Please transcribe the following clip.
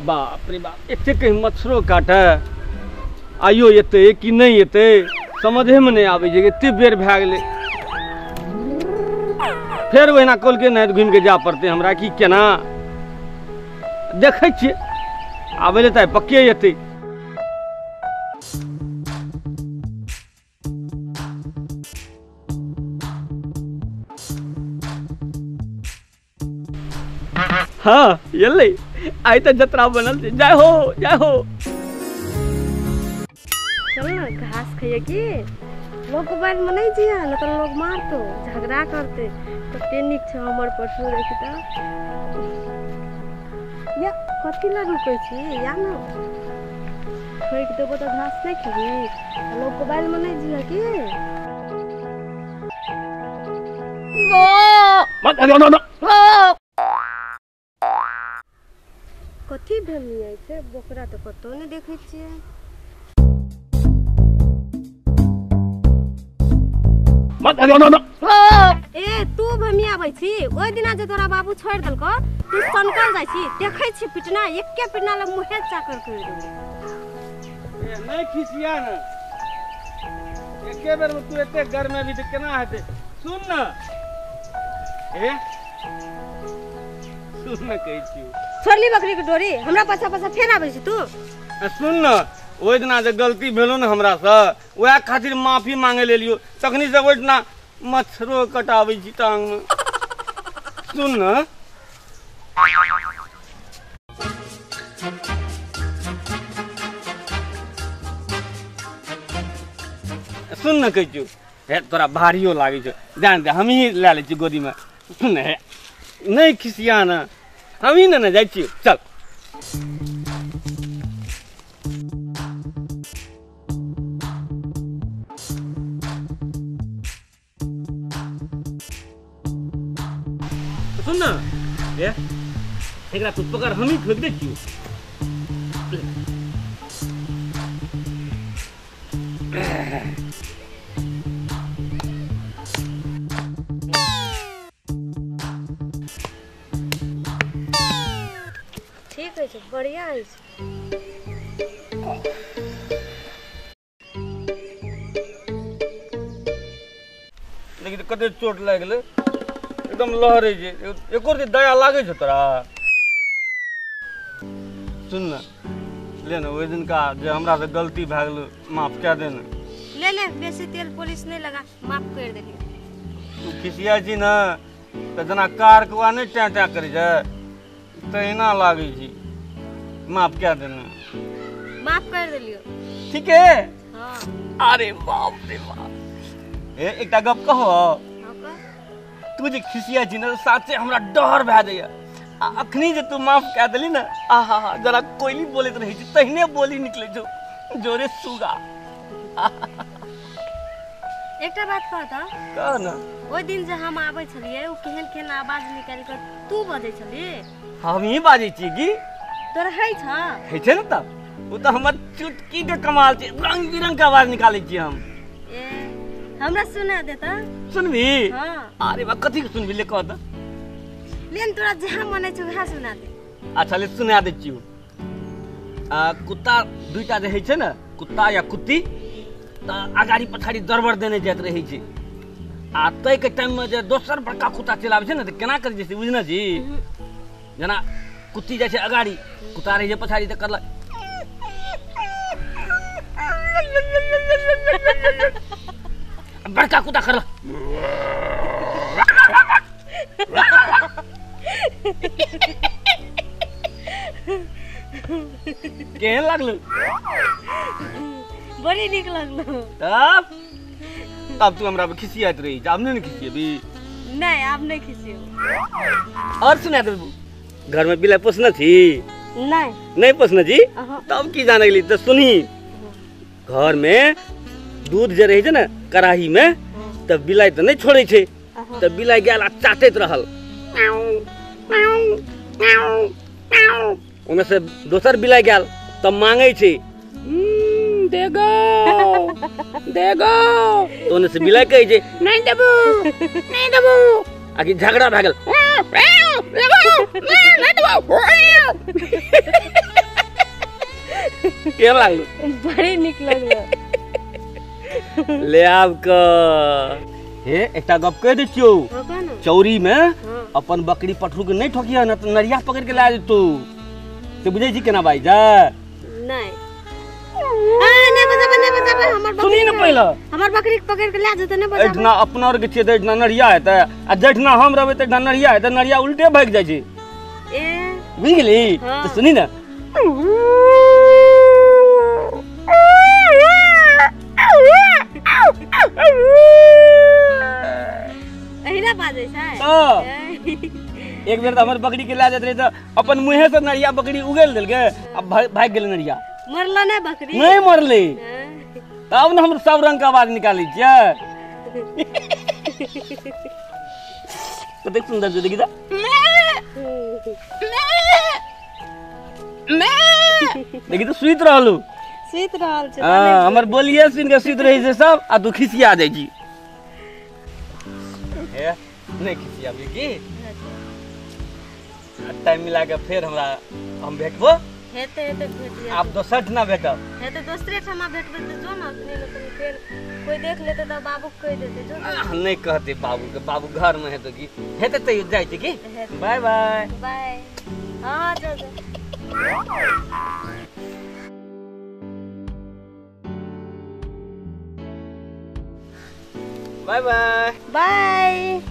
बाप रे बाप, एते कहीं मच्छरो काटे आइयो एते कि नहीं एते समझे में नहीं आबै छै। एते बेर भए गेलै, फेर ओहिना कहलकै नहि घुमि के जाय पड़तै हमरा कि केना। देखै छियै आबै लए तऽ पक्के एतै। हाँ एलै, आइ तऽ जतरा बनल छै। जय हो जय हो। चल ना घास खाइए की लोग मोबाइल में नहीं जिया न तो लोग मारतो झगड़ा करते। कते नीक छै हमर पशु देखी त या कथी ला रुकै छी या न ठोकि देबो तऽ घास नहीं खेबी। लोग मोबाइल में नहीं जिया की। कथी भेमियै छै बोकरा तऽ कतौ नहि देखै छियै। ए तू भमियाबै छी ओहि दिना जे तोरा बाबू छोड़ि देलकौ तू सनकल जाइ छी। देखै छी पिटना एके पिटना लग मुँहे चाकर करि देबौ। ए नहीं खिसिया न, एके बेर में तू एते गर्म अभी तऽ केना हेतै। सुन न, ए सुन न कहै छी छोड़ली बकरी के डोरी हमरा पाछा पाछा फेर आबै छी तू। सुन न, ओहि दिना जे गलती भेलो ने हमरा से वएह खातिर माफी मांगे लेलियो, तखनी से ओहि दिना मच्छरो कटाबै छी टांग में। सुन न, सुन न कहै छियौ, हे तोरा भारियो लागै छौ, जान दे हमही लए लै छियौ गोदीमे। सुन हे नहीं खिसिया न, हमही ने जाइ छियौ चल। सुन न, ए एकरा तू पकड़ हमही ठोकि दै छियौ। ठीक है, बढ़िया है। लेकिन कते चोट लागि गेलै, एकदम लहरै छै, एको रत्ती दया लागै छौ तोरा। सुन न, ले न ओहि दिनका जे हमरा से गलती भए गेलै माफ कए दे न। ले ले बेसी तेल पोलिश नहीं लगा, माफ कर देलियै। तू खिसिया छी न तऽ जेना कार कौआ नहि टैं टैं करै छै तहिना लागै छी। माफ कए दे न। माफ कर देलियौ। ठीक है। हाँ। अरे बाप रे बाप, ए एकटा गप कहो, तू जे खिसिया छी ने साचे हमरा डर भए जाइए। आ अखनी जे तू माफ कए देली ने, आहा हा जरा कोयली बोलैत रहै छी तहिने बोली निकलै छौ जोरे सुगा। एकटा बात कह तऽ। कह न। ओहि दिन जे हम आबै छलियै ओ केहन केहन आवाज निकालि कऽ तू बजै छली। हमही बाजै छियै की? तोरा होइ छ? होइ छै ने तब, ओ तऽ हमर चुटकी के कमाल छै, रंग बिरंग के आवाज निकालै छियै हम। ए हमरा सुना दे तऽ। सुनबी? हाँ। अरे बा कथी के सुनबी ले कह तऽ। ले न तोरा जहाँ मन छै वएह सुना दे। अच्छा ले सुना दै छियौ। कुत्ता दुईटा जे होइ छै ने, कुत्ता या कुत्ती, तऽ अगाड़ी पछाड़ी दरबर देने जाइत रहै छै। आ ताहिके टाइममे जे दोसर बड़का कुत्ता चलि आबै छै ने तऽ केना करै छै से बुझने छी? जेना कुत्ती जाइ छै अगाड़ी, कुत्ता रहै छै पछाड़ी, तऽ करलक बड़का कुत्ता करलक। केहन लागल? बड़ी नीक लागल। तब तब तू हमरा पर खिसियाइत रही, आब नहि ने खिसियेबी? नहीं आब नहीं खिसियेबो। और सुना देबू, घर में बिलाइ पोसने छी? नहीं। नहीं पोसने छी? तब की जाने गेली। तऽ सुनही, घर में दूध जे रहै छै ने कड़ाही में, तऽ बिलाइ तऽ नहि छोड़ै छै, तऽ बिलाइ गेल आ चाटैत रहल। ओहिमे से दोसर बिलाइ गेल तऽ मांगै छै, देगो देगो। तो ओने से बिलाइ कहै छै नहीं देबू नहीं देबू। आ कि झगड़ा भए गेल। केहन लागलो? बड़ी नीक लगलो। ले आब क हे एकटा गप कहि दै छियौ, चौरी में अपन बकरी पठरू के नहीं ठोकिया न तो नरिया पकड़ के ला जेतौ। से बुझै छी केना बाजि जा? नहीं नहीं बजाबे, नहीं बजाबे, हमर बकरी सुनी न पहिले, हमर बकरी के पकड़ के ला जेतै, नहीं बजाबे। एठना अपना और के छियै त एठना नरिया हेतै, आ जठना हम रहबै त एठना नरिया हेतै, नरिया उल्टे भागि जाइ छै। ए बुझि गेली? त सुनी न, एहिना बाजै छै। हां, एक बेर त हमर बकरी के ला जात रहे त अपन मुँहे से नरिया बकरी उगेल देलकै, आ भागि गेलै नरिया। मरल नहीं बकरी? नहीं मरले, तब न हम सब रंग के आवाज निकालै छियै। कतेक सुंदर छै देखी त, देखी त सुति रहलू, सुति रहल छै। हां, हमर बोलिए सुनि के सुति रहै छै सब, आ तू खिसिया जाइ छी। हे नहीं खिसियाबी की? टाइम मिला के फेर हमरा हम भेटबो। हेते हेते भेट जायत। आब दोसर ठिना भेटब। हेते दोसरे ठमा भेटबै त जो न, अपने लोग फेर कोई देख लेते त बाबू के कहि देते, जो न। नहीं कहते बाबू के, बाबू घर में हेतौ की हेते तैयो जाइ छै की। Bye bye. Bye. हां जो जो। Bye bye. Bye.